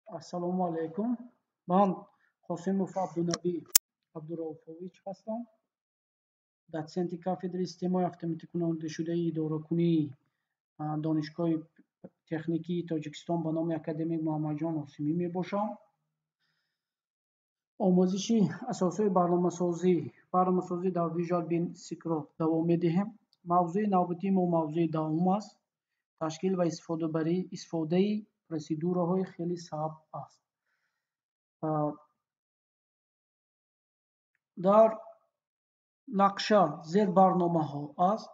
Ассалому алайкум. Ман Қосимов Абдунабӣ Абдурауфович ҳастам, дотсенти кафедраи системаҳои автоматикунонидашудаи идоракунии Донишгоҳи техникии Тоҷикистон ба номи академик Муҳаммадҷон Осимӣ мебошам. Омӯзиши асосҳои барномасозӣ дар Visual Basic-ро давом медиҳем. Мавзӯи навбатии мо мавзӯи давом аст. Ташкил ва истифодаи процедураҳои хели sub аст. Дар нақша зербарномаҳо аст.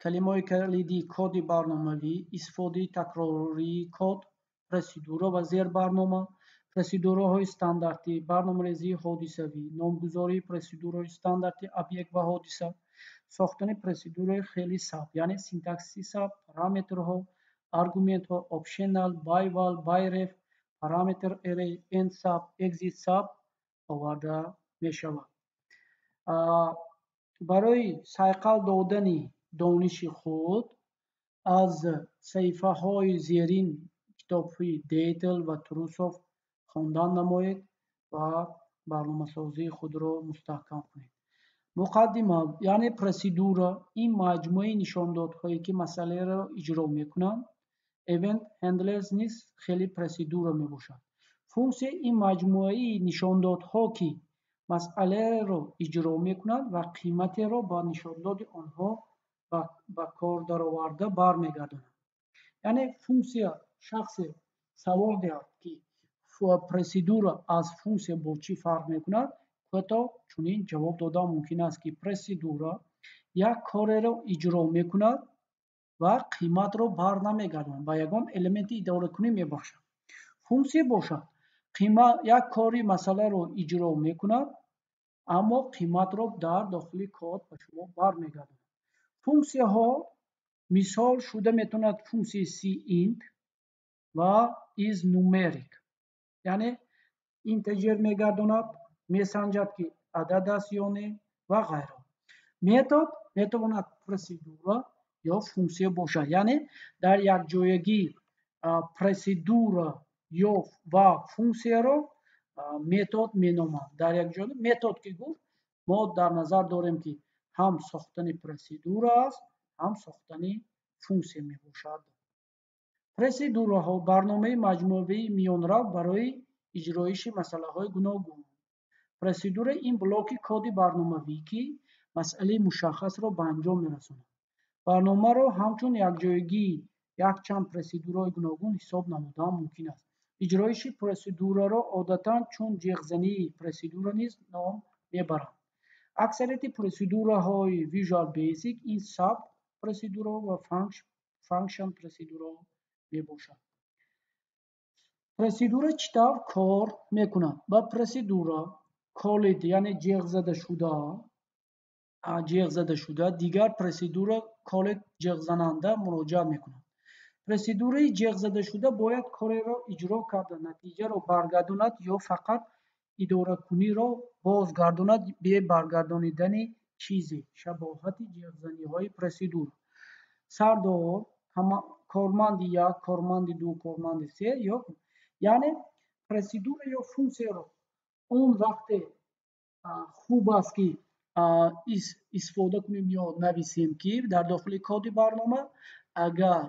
Калимаҳои калидӣ: коди барномавӣ, истифодаи такрории код, процедура ва зербарнома, процедураҳои стандартӣ, барномарезии ҳодисавӣ, номгузории процедураҳои стандартӣ, объект ва ҳодиса, сохтани процедураи хели sub, яъне синтаксиси sub, параметрҳо, аргументҳо, optional, ByVal, ByRef, parameter array, end sub, exit sub оварда мешавад. Барои сайқал додани дониши худ аз саҳифаҳои зерин китобҳои Дейтл ва Трусов хондан намоед ва барномасозии худро мустаҳкам кунед. Муқаддима, яъне процедура ин маҷмӯаи нишондодҳое, ки масъалаеро иҷро мекунанд. Event handlers низ хели процедура мебошад. Функсия ин маҷмӯаи нишондодҳо, ки масъалаеро иҷро мекунанд ва қиматеро ба нишондоди онҳо ба кор дароварда бармегардонанд. Яъне функсия, шахсе савол диҳад, ки процедура аз функсия бо чӣ фарқ мекунад, ҳатто чунин ҷавоб додан мумкин аст, ки процедура як кореро иҷро мекунад ва қиматро бар намегардонад, ба ягон элементи идоракунӣ мебахшад. Функсия бошад, як кори масъаларо иҷро мекунад, аммо қиматро дар дохили код ба шумо бармегардонад. Функсияҳо мисол шуда метавонад функсияи cint ва isNumeric, яъне integer мегардонад, месанҷад, ки адад аст ё не, ва ғайра. Метод метавонад процедура ё функсия бошад, яъне дар якҷоягӣ процедура ё ва функсияро метод меноманд. Дар якҷоя метод ки гуфт, мо дар назар дорем, ки ҳам сохтани процедура аст, ҳам сохтани функсия мебошад. Процедураҳо барномаи маҷмӯавии миёнрав барои иҷроиши масъалаҳои гуногун. Процедура ин блоки коди барномавӣ, ки масъалаи мушаххасро ба анҷом мерасонад. Барномаро ҳамчун якҷоягии якчанд процедураҳои гуногун ҳисоб намудан мумкин аст. Иҷроиши процедураро одатан чун ҷеғзании процедура низ ном мебаранд. Аксарияти процедураҳои Visual Basic ин sub процедураҳо ва function процедураҳо мебошанд. Процедура чӣ тавр кор мекунад? Ба процедура called, яъне ҷеғзадашуда дигар процедура called, ҷеғзананда, муроҷиат мекунад. Процедураи ҷеғзадашуда бояд кореро иҷро карда, натиҷаро баргардонад ё фақат идоракуниро бозгардонад бе баргардонидани чизе. Шабоҳати ҷеғзаниҳои процедура: сардор, корманди як, корманди ду, корманди се ё, яъне процедура ё функсияро он вақте хуб аст, ки истифода кунем ё нависем, ки дар дохили коди барнома агар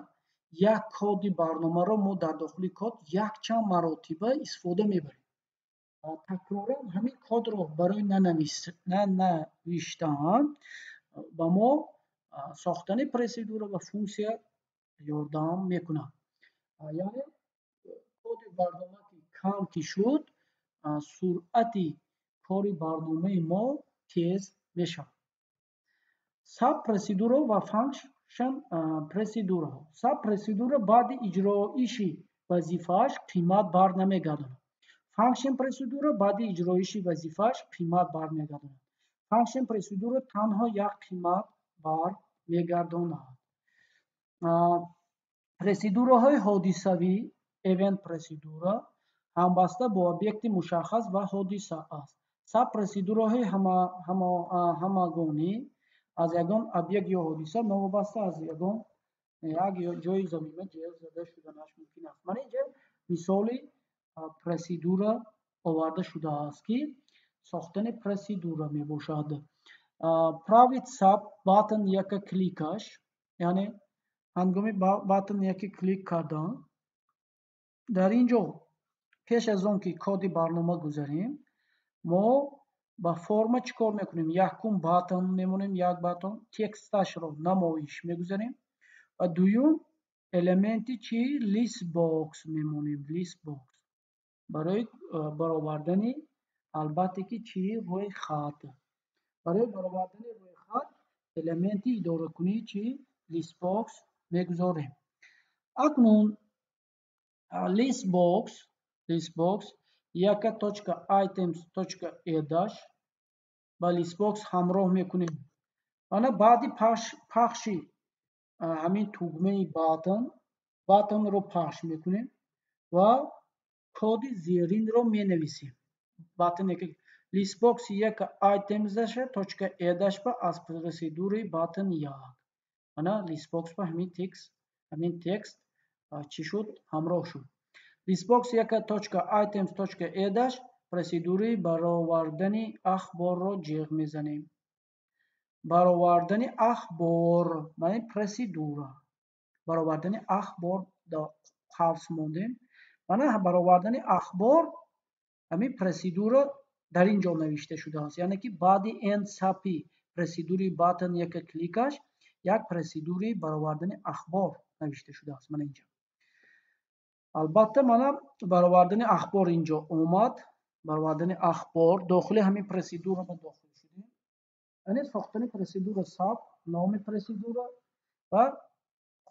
як коди барномаро мо дар дохили код якчанд маротиба истифода мебарем, такроран ҳамин кодро барои нанавиштан ба мо сохтани процедура ва функсия ёрдам мекунад. Яъне коди барнома ки кам ки шуд, суръати кори барномаи мо тез мешавад. Sub процедура ва function процедураҳо. Sub процедура баъди иҷроиши вазифааш қимат бар намегардонад. Function процедура баъди иҷроиши вазифааш қимат бармегардонад. Function процедура танҳо як қимат бармегардонад. Процедураҳои ҳодисавӣ, event процедура, ҳамбаста бо объекти мушаххас ва ҳодиса аст. Sub процедураҳои ҳамагонӣ аз ягон объект ё ҳодиса новобаста аз ягон як ҷои замима ҷеғ зада шуданаш мумкин аст. Мана инҷа мисоли процедура оварда шудааст, ки сохтани процедура мебошад. Private sub button яка кликаш, яъне ҳангоми button яке клик кардан дар ин ҷо, пеш аз он ки коди барнома гузарем, мо ба форма чӣ кор мекунем? Якум button мемонем, як button, тексташро намоиш мегузарем ва дуюм элементи чи? Listbox мемонем. Listbox барои баровардани, албатта ки чи? Рӯйхат. Барои баровардани рӯйхат элементи идоракунии чи? Listbox мегузорем. Акнун listbox яка точка items точка add ба listbox ҳамроҳ мекунем. Ана баъди пахши ҳамин тугмаи button, buttonро пахш мекунем ва коди зеринро менависем. Button listbox яка items точка add ба аз процедураи button як. Ана listbox ба ҳамин текст чӣ шуд? Ҳамроҳ шуд. Listbox яка точка items точка add процедураи баровардани ахборро ҷеғ мезанем. Баровардани ахбор, маъни процедура. Баровардани ахбор қавс мондем. Мана баровардани ахбор, ҳамин процедура дар ин ҷо навишта шудааст. Яъне ки баъди end sub процедураи button яка кликаш як процедураи баровардани ахбор навишта шудааст мана инҷа. Албатта, мана баровардани ахбор инҷо омад. Баровардани ахбор дохили ҳамин процедура ма дохил шудем. Яъне сохтани процедура sub, номи процедура ва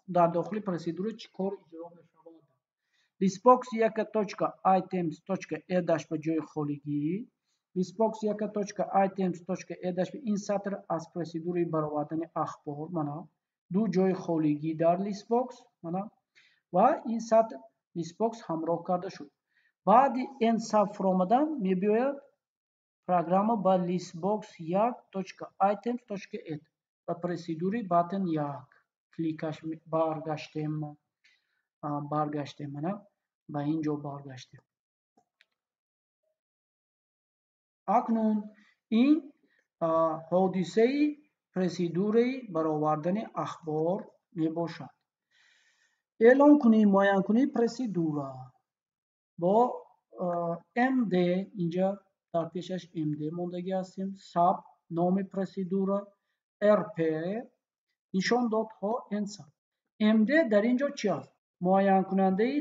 дар дохили процедура чӣ кор иҷро мешавад. Listbox яка точка items точка add ба ҷои холигӣ, listbox яка точка items точка add, ин сатр аз процедураи баровардани ахбор, мана ду ҷои холигӣ дар listbox, мана ва ин сатр listbox ҳамроҳ карда шуд. Баъди end sub фуромадан мебиёяд программа ба listbox як точка items точка add, ба процедураи button як кликаш баргаштем. Баргаштем, мана ба ин ҷо баргаштем. Акнун ин ҳодисаи процедураи баровардани ахбор мебошад. Эълон кунӣ, муайянкунии процедура бо md, инҷа дар пешаш md мондагӣ ҳастем, sub, номи процедура, rp, нишондодҳо, end sub. Md дар ин ҷо чи аст? Муайянкунандаи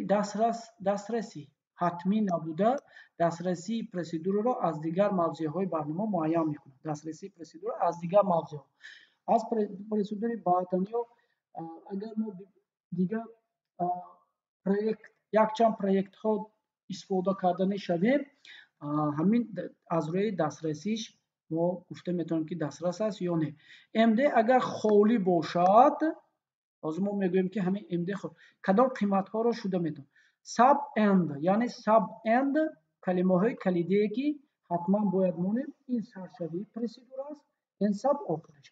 дастрасӣ ҳатмӣ набуда, дастрасии процедураро аз дигар мавзеъҳои барнома муайян мекунад. Дастрасии процедура аз дигар мавзеъҳо, аз процедураи button ё агар мо дигар проект, якчанд проектҳо истифода карда мешавем, ҳамин аз рӯи дастрасиш мо гуфта метавонем, ки дастрас аст ё не. Md агар холӣ бошад, ҳозир мо мегӯем, ки ҳамин md кадом қиматҳоро шуда метавонад. Sub end, яъне sub end калимаҳои калидие, ки ҳатман бояд монем. Ин саршавии процедура аст, end sub охираш.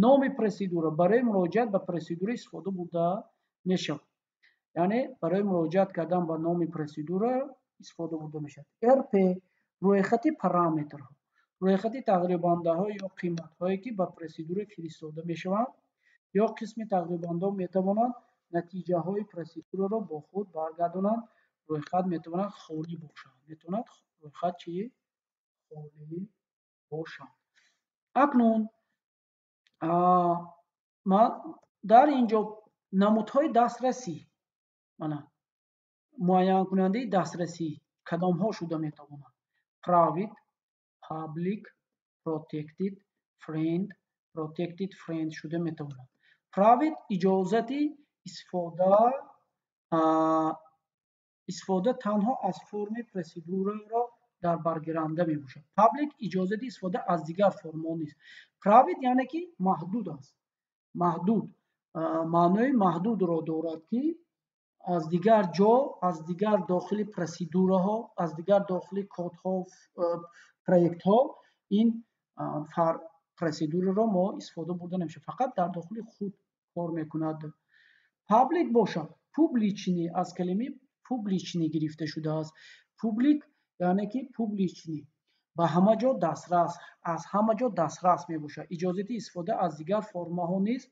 Номи процедура барои муроҷиат ба процедура истифода бурда мешавад, яъне барои муроҷиат кардан ба номи процедура истифода бурда мешавад. Rp рӯйхати параметрҳо, рӯйхати тағйирёбандаҳо ё қиматҳое, ки ба процедура фиристода мешаванд, ё қисми тағйирёбандаҳо метавонанд натиҷаҳои процедураро бо худ баргардонанд. Рӯйхат метавонад холӣ бошад, метавонад рӯйхат чи? Холӣ бошад. Акнун ман дар ин ҷо намудҳои дастрасӣ, мана муайянкунандаи дастрасӣ кадомҳо шуда метавонанд? Private, public, protected, friend, protected friend шуда метавонад. Private иҷозати истифода танҳо аз форми процедураро дар баргиранда мебошад. Public иҷозати истифода аз дигар формҳо нест. Private яъне ки маҳдуд аст, маҳдуд, маънои маҳдудро дорад, ки аз дигар ҷо, аз дигар дохили процедураҳо, аз дигар дохили кодҳо, проектҳо ин процедураро мо истифода бурда намешавад, фақат дар дохили худ кор мекунад. Public бошад, публичный, аз калимаи публичный гирифта шудааст. Public, яъне ки публичный, ба ҳама ҷо дастрас, аз ҳама ҷо дастрас мебошад. Иҷозати истифода аз дигар формаҳо низ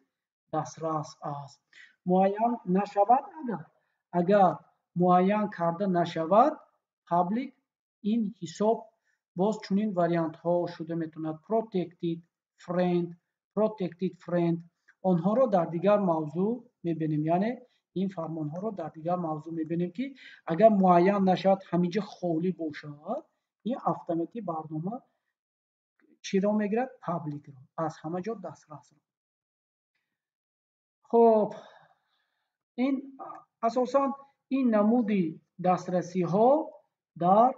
дастрас аст. Муайян нашавад, агар муайян карда нашавад, public ин ҳисоб боз чунин вариантҳо шуда метавонад: protected, friend, protected friend. Онҳоро дар дигар мавзӯъ мебинем, яъне ин фармонҳоро дар дигар мавзӯъ мебинем, ки агар муайян нашавад, ҳаминҷа холӣ бошад, ин автоматӣ барнома чиро мегирад? Public ро, аз ҳама ҷо дастрасро. Хоб, ин асосан ин намуди дастрасиҳо дар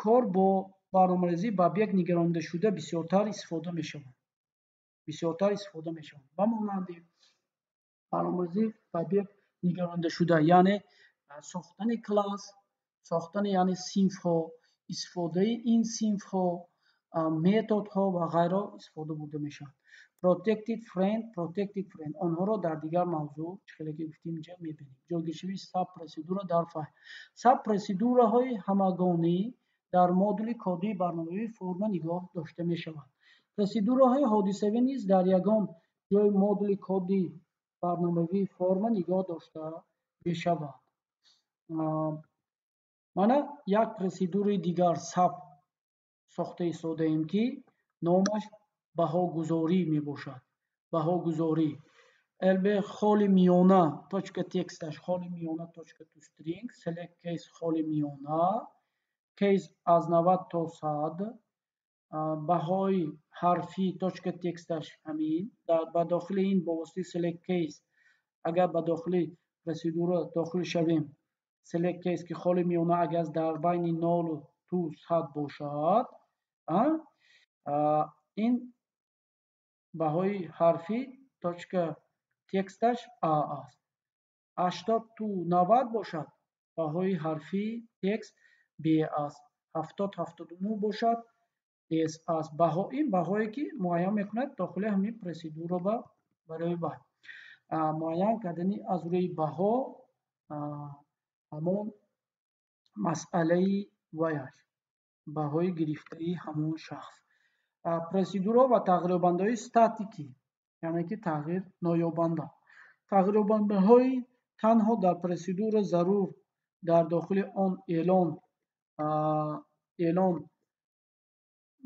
кор бо барномарезӣ ба объект нигарондашуда бисёртар истифода мешаванд, бисёртар истифода мешаванд. Ба монанди барномарезӣ ба объект нигарондашуда, яъне сохтани класс, сохтани, яъне синфҳо, истифодаи ин синфҳо, методҳо ва ғайро истифода бурда мешаванд. Protected friend, protected friend, онҳоро дар дигар мавзӯъ, чӣ хеле ки гуфтем, инҷа мебинем. Ҷойгиршавии sub-процедура дар файл. Sub-процедураҳои ҳамагонӣ дар модули кодии барномавии форма нигоҳ дошта мешаванд. Процедураҳои ҳодисавӣ низ дар ягон ҷои модули кодии барномавии форма нигоҳ дошта мешаванд. Мана як процедураи дигар sub сохта истодаем, ки номаш баҳогузорӣ мебошад. Баҳогузорӣ. Lb холи миёна точка text аш холи миёна точка to string, select case холи миёна case аз 90 то 100, баҳои ҳарфӣ точка text аш ҳамин. Ба дохили ин бо воситаи select case, агар ба дохили процедура дохил шавем, select case ки холи миёна агар дар байни 0 то 100 бошад, ин баҳои ҳарфӣ точка text аш а аст. 80 то 90 бошад, баҳои ҳарфии текст б аст. 70 79 бошад, с аст. Баҳо ин баҳое ки муайян мекунад дохили ҳамин процедура барои ба муайян кардани аз рӯи баҳо ҳамон масъалаи ваяш, баҳои гирифтаи ҳамон шахс. Процедура ва тағйирёбандаҳои статикӣ, яъне ки тағйир ноёбанда. Тағйирёбандаҳои танҳо дар процедура зарур дар дохили он эълон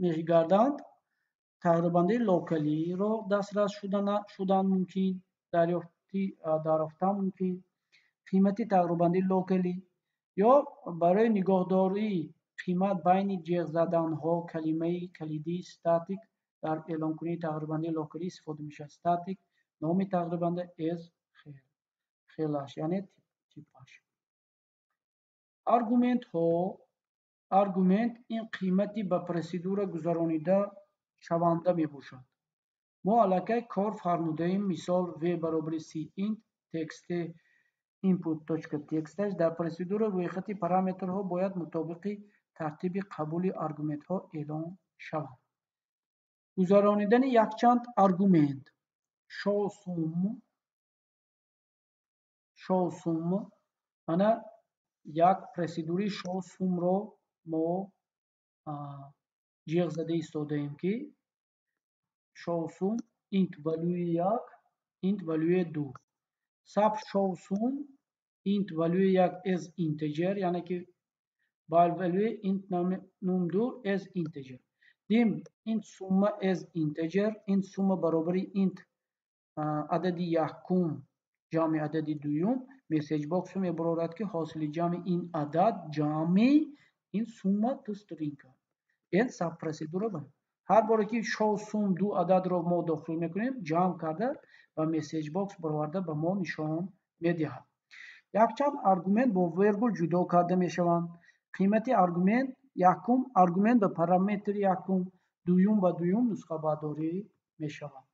мегарданд. Тағйирёбандаи локалиро дастрас шудан мумкин, дарёфтан мумкин. Қимати тағйирёбандаи локалӣ ё барои нигоҳдории қимат байни ҷеғзаданҳо калимаи калидии static дар эълонкунии тағйирёбандаи локалӣ истифода мешавад. Static номи тағйирёбанда as хелаш, яъне типаш. Аргументҳо. Аргумент ин қимати ба процедура гузаронида шаванда мебошад. Мо аллакай кор фармудаем, мисол v баробари cint text input.text. Дар процедура рӯйхати параметрҳо бояд мутобиқи тартиби қабули аргументҳо эълон шаванд. Гузаронидани якчанд аргумент. Show sum, show sum. Мана як процедураи show sum ро мо ҷиғ зада истодаем, ки show sum int value як, int value ду. Sub show sum int value як as integer, яъне ки value int num ду as integer. Dim int сумма as integer, int сумма баробари int адади якум ҷамъи адади дуюм. Message box мебарорад, ки ҳосили ҷамъи ин адад ҷамъи ин сумма to string. Ин sub процедура. Ҳар боре ки show sum ду ададро мо дохил мекунем, ҷамъ карда ба message box бароварда ба мо нишон медиҳад. Якчанд аргумент бо вергул ҷудо карда мешаванд. Қимати аргумент якум аргумент ба параметри якум, дуюм ба дуюм нусхабардорӣ мешавад.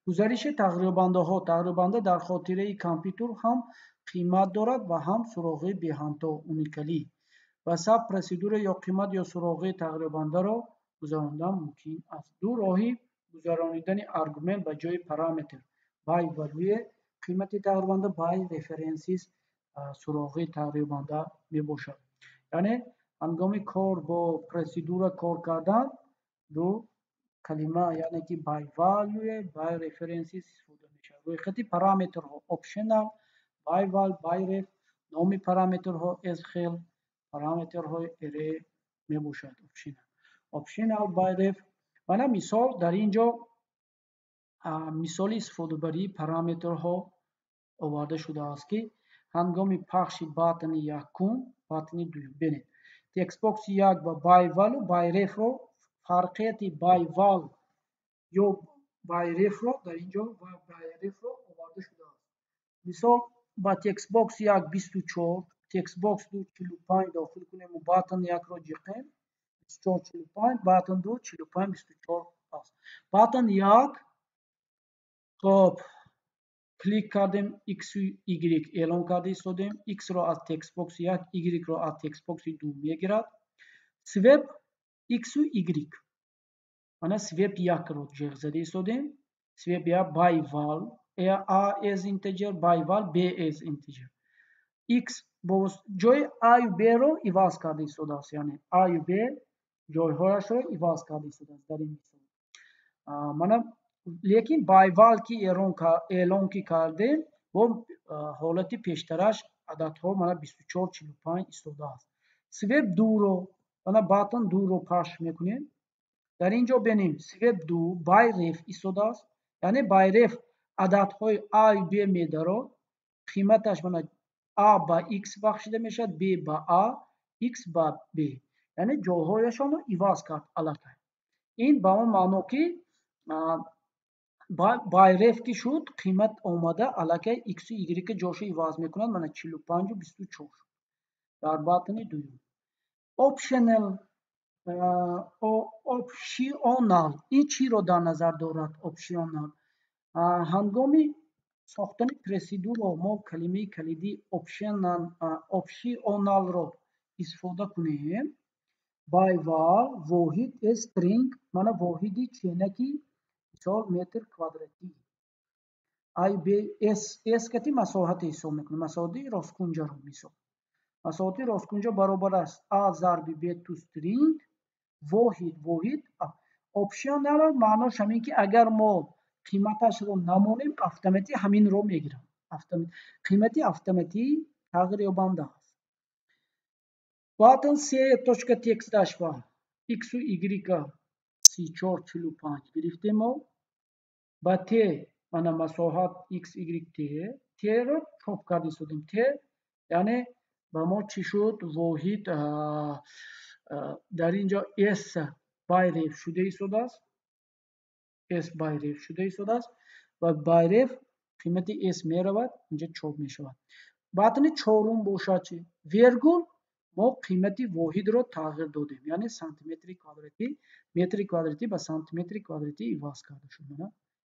Гузариши тағйирёбандаҳо. Тағйирёбанда дар хотираи компютер ҳам қимат дорад ва ҳам суроғаи беҳамто, уникалӣ. Ба sub процедура ё қимат ё суроғаи тағйирёбандаро гузаронидан мумкин аст. Ду роҳи гузаронидани аргумент ба ҷои параметр: by value қимати тағйирёбанда, by references суроғаи тағйирёбанда мебошад. Яъне ҳангоми кор бо процедура кор кардан ду калима, яъне ки by value, by reference истифода мешавад. Рӯйхати параметрҳо optional, by val, by ref, номи параметрҳо as хел параметрҳои array мебошад optional. Optional by ref. Мана мисол дар ин ҷо мисоли истифодабарии параметрҳо оварда шудааст, ки ҳангоми пахши button и якум, button и дуюм бинед. Textbox як ба by value, by ref ро, фарқияти by val ё by ref ро дар ин ҷо ва by ref ро оварда шудааст. Мисол, ба textbox як 24, textbox ду 45 дохил кунему button якро ҷиқем, 24 45, button ду 45 24 аст. Button як, хоб, клик кардем, x y эълон карда истодем, x-ро аз textbox як, y-ро аз textbox ду мегирад. Swap x y. Мана swap якро ҷеғ зада истодем. Swap як by val, a as integer, by val, b as integer. X бо ҷои a ю b-ро иваз карда истодааст, яъне a ю b ҷойҳояшро иваз карда истодааст дар ин мисол. Мана, лекин by val ки эълон ки кардем, бо ҳолати пештараш ададҳо мана 24 45 истодааст. Swap дуро, мана button дуро пахш мекунем. Дар ин ҷо бинем, swap ду by ref истодааст, яъне by ref ададҳои a ю b медарод, қиматаш мана a ба x бахшида мешавад, b ба a, x ба b, яъне ҷойҳояшонро иваз кард аллакай. Ин ба он маъно, ки by ref ки шуд, қимат омада аллакай x-у y ҷошо иваз мекунад, мана 45-у 24 шуд дар button и дуюм. Optional, optional ин чиро дар назар дорад? Optional ҳангоми сохтани процедура мо калимаи калидии optional-ро истифода кунем, by val воҳид string, мана воҳиди ченаки, мисол, метр квадратӣ, a b s, s кати масоҳате ҳисоб мекунем, масоҳати росткунҷаро. Мисол, масоҳати росткунҷа баробар аст a зарби b to string воҳид. Optional маънош ҳамин, ки агар мо қиматашро намонем, автоматӣ ҳаминро мегирад, қимати автоматӣ тағйирёбанда аст. Button се точка text аш ба x-у y 34 45 гирифтем мо. Ба t, мана масоҳат x y t, t-ро чоп карда истодем. T яъне ба мо чӣ шуд? Воҳид дар ин ҷо s by ref шуда истодааст, s by ref шуда истодааст ва by ref қимати s меравад, инҷа чоп мешавад. Button и чорум бошад чӣ? Вергул, мо қимати воҳидро тағйир додем, яъне сантиметри квадратӣ, метри квадратӣ ба сантиметри квадратӣ иваз карда шуд. Мана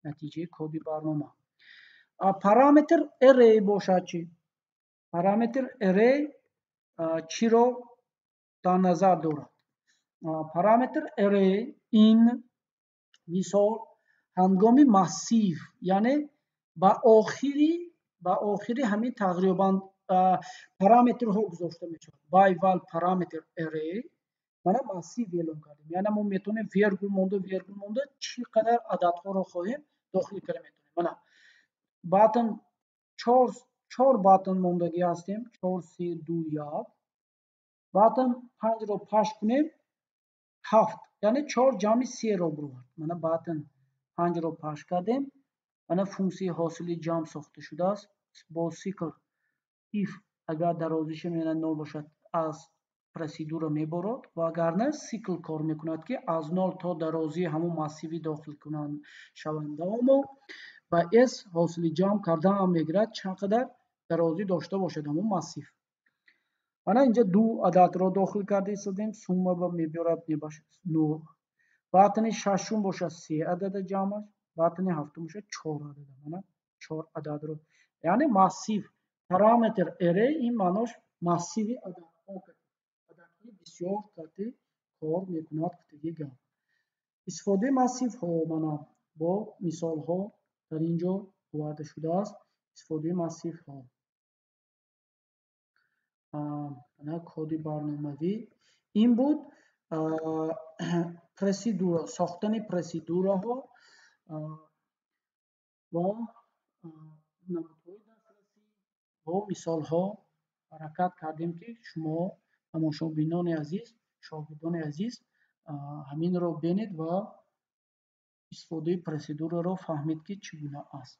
натиҷаи коди барнома. Параметр array бошад чӣ? Параметр array чиро дар назар дорад? Параметр array ин мисол ҳангоми массив, яъне ба охири ҳамин тағйирёбанд параметрҳо гузошта мешавад. By val параметр array, мана массив эълон кардем, яъне мо метавонем вергул монда, вергул монда, чӣ қадар ададҳоро хоҳем, дохил карда метавонем. Мана button чор, чор button мондагӣ ҳастем, чор, се, ду, як. Button панҷро пахш кунем, ҳафт, яъне чор ҷамъи серо бировард. Мана button панҷро пахш кардем, мана функсияи ҳосили ҷамъ сохта шудааст бо цикл if, агар дарозиша меояд нол бошад, аз процедура мебород, ва агар не, цикл кор мекунад, ки аз нол то дарозии ҳамон массиви дохил шавандао ба s ҳосили ҷамъ кардаам мегирад, чанд қадар дарозӣ дошта бошад ҳамон массив. Мана инҷа ду ададро дохил карда истодем, сумма ба мебиёрад, мебошад нӯҳ. Button и шашум бошад, се адада ҷамъаш, button и ҳафтум бошад, чор адада, мана чор ададро. Яъне массив параметр array ин маънош массиви ададҳо, ададҳои бисёр кати кор мекунад, гуфтаги гап. Истифодаи массивҳо мана бо мисолҳо дар ин ҷо оварда шудааст. Истифодаи массивҳо. Ана коди барномавӣ. Ин буд процедура, сохтани процедураҳо ва намудҳои дастрасӣ. Бо мисолҳо ҳаракат кардем, ки шумо, тамошобинони азиз, шогирдони азиз, ҳаминро бинед ва истифодаи процедураро фаҳмед, ки чӣ гуна аст.